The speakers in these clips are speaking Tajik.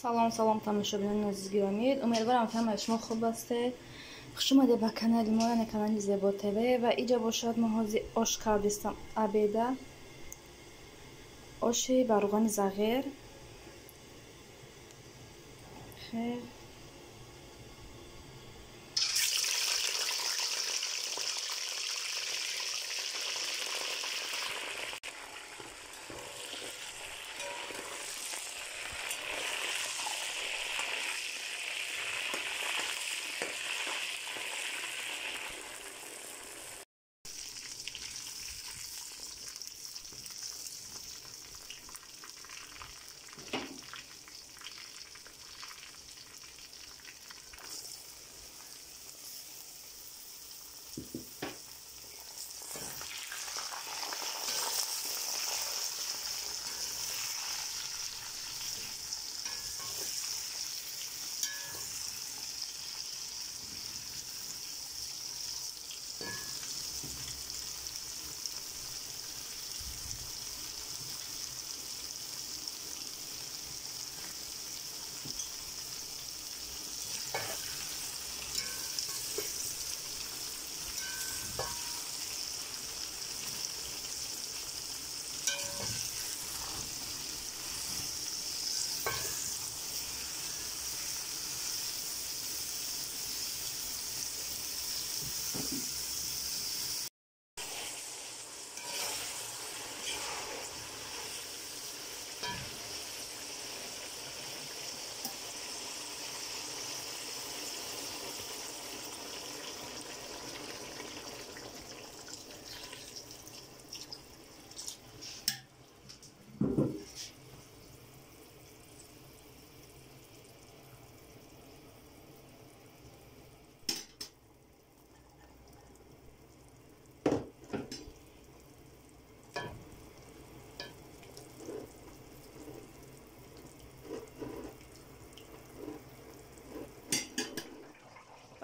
Салом, салом, тамошобинони азиз гиромӣ. Умедворам ки ҳамаи шумо хуб ҳастед. Хуш омадед ба канали мо, яъне канали Зебо ТВ. Ва иҷа бошад мо ҳозир ош кардистам обеда. Оши ба руғани зағир. Хел.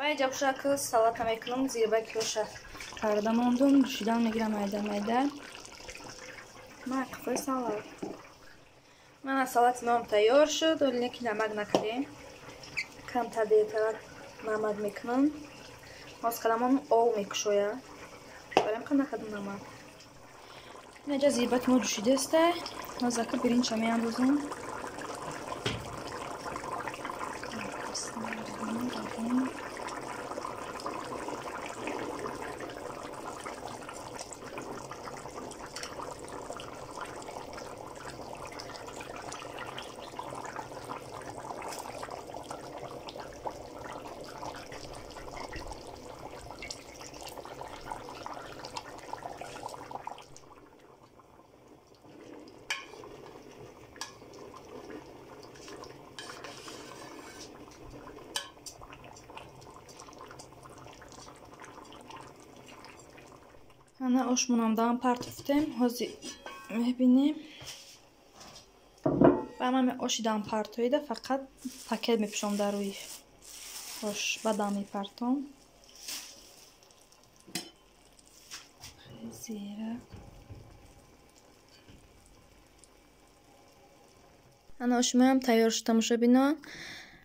Ва инҷа бошад салата мекунам, зирбаки оша карда мондум, ҷӯшидан мегирам майда майда. Ман қафои салат. Мана салати мом тайёр шуд, вале лекин намак накардем. Камтар дертар намак мекунам. Ҳоз каламон ов мекушояд. Барем қа накардам намак. Инҷа зирбаки мо ҷӯшидаста. Ҳоз ака биринча меандозам. Ана ошмонам даам партофтем, ҳозир мебинем. Ба ман оши даам партоида, фақат пакет мепӯшам дар рӯи ош, баъдам мепартом. Зира. Ана оши маам тайёр шуд, тамошобинон.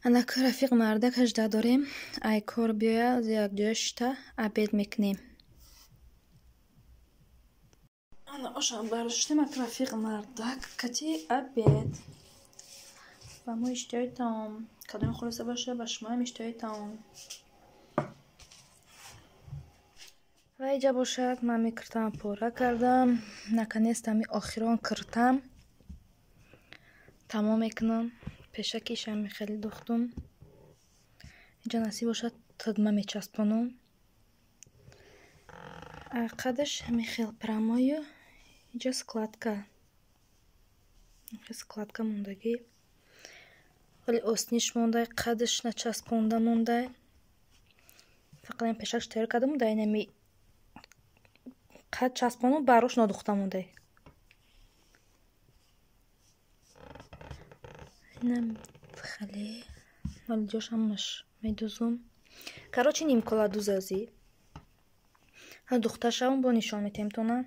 Ана ку рафиқ мардак 18 дорем. Ай кор биёя, якҷоя шишта обед мекунем. Ана ошам бардоштем, ак рафиқ мардак кати обед. Ба мо иштиҳои таом. Кадоми хулоса боша, ба шумоам иштиҳои таом. Ва иҷа бошад, ман мекиртам пора кардам. Наконец-то ами охирон киртам. Тамом мекунам. Пешакишам хеле духтум. Иҷа насиб бошад, тудма мечаспонам. Қадаш ҳами хел прамою. Иҷа складка. Складка мондагӣ. Вале осниш мондай, қадаш начаспонда мондай. Фақат ин пешакш тайёр кардам, дар инами қад часпону барош нодухта мондай. Инам хеле вале ҷош ҳамаш медузум. Короче, нимкола дузазӣ. Ҳа духта шавам, бо нишон метем тона.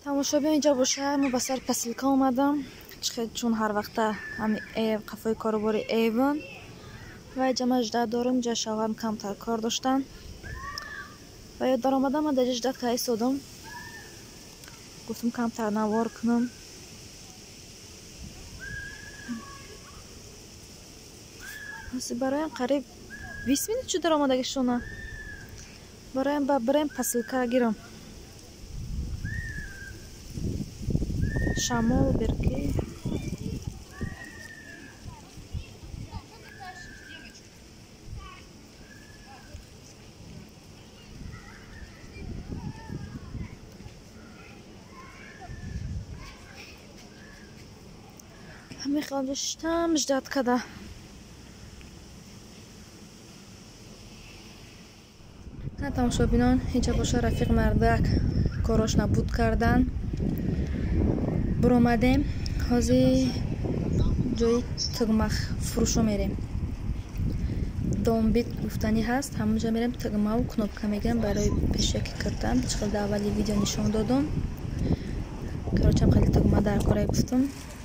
Тамошобин, инҷа бошад, мо ба сари посилка омадам. Чун ҳар вақта қафои корубори эвон ва иҷа ман ждат дорам, ҷа шавҳарам камтар кор доштан. Ва ё даромадам, ман дар ждат карда истодам. Гуфтам камтар навор кунам. Ҳозир бароям қариб 20 минут шуд даромадагишона. Бароям ба бирем посылка гирам. Шамол берки. Мехоҳам доштам ждат када. На тамошобинон, ҳеҷа боша рафиқ мардак корош набуд кардан. Буромадем, ҳозир ҷои тугмах фурӯшо мерем. Домбит гуфтанӣ ҳаст, ҳамонҷа мерем, тугмаву кнопка мегирем барои пешяки киртам. Чӣ хел дар аввали видео нишон додум. Короче, хеле тугма дар корай гуфтум.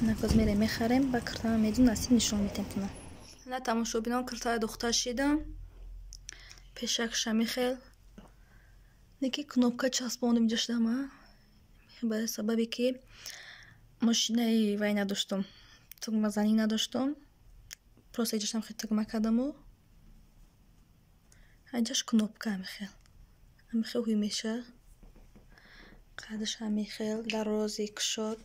Накоз мерем мехарем, ба киртама медум, насиб нишон метем туна. На тамошобинон, киртая духта шидам. Пешакша михел. Неки кнопка часпондум иҷа шудам, а? Ба сабабе ки мошинаи вай надоштум, тугмазанӣ надоштум. Просто иҷашам хел тугма кардаму. Иҷаш кнопка михел. Михел ҳуй меша. Қадаш ҳамихел дарози кушод.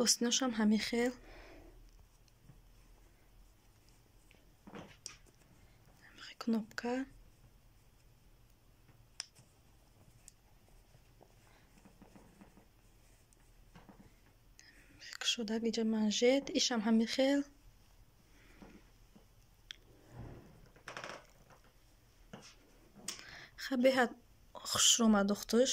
Остиношам ҳамихел. Кнопка. Кушодак иҷа манжет, ишам ҳамихел. Ха беҳад хушромад духтуш.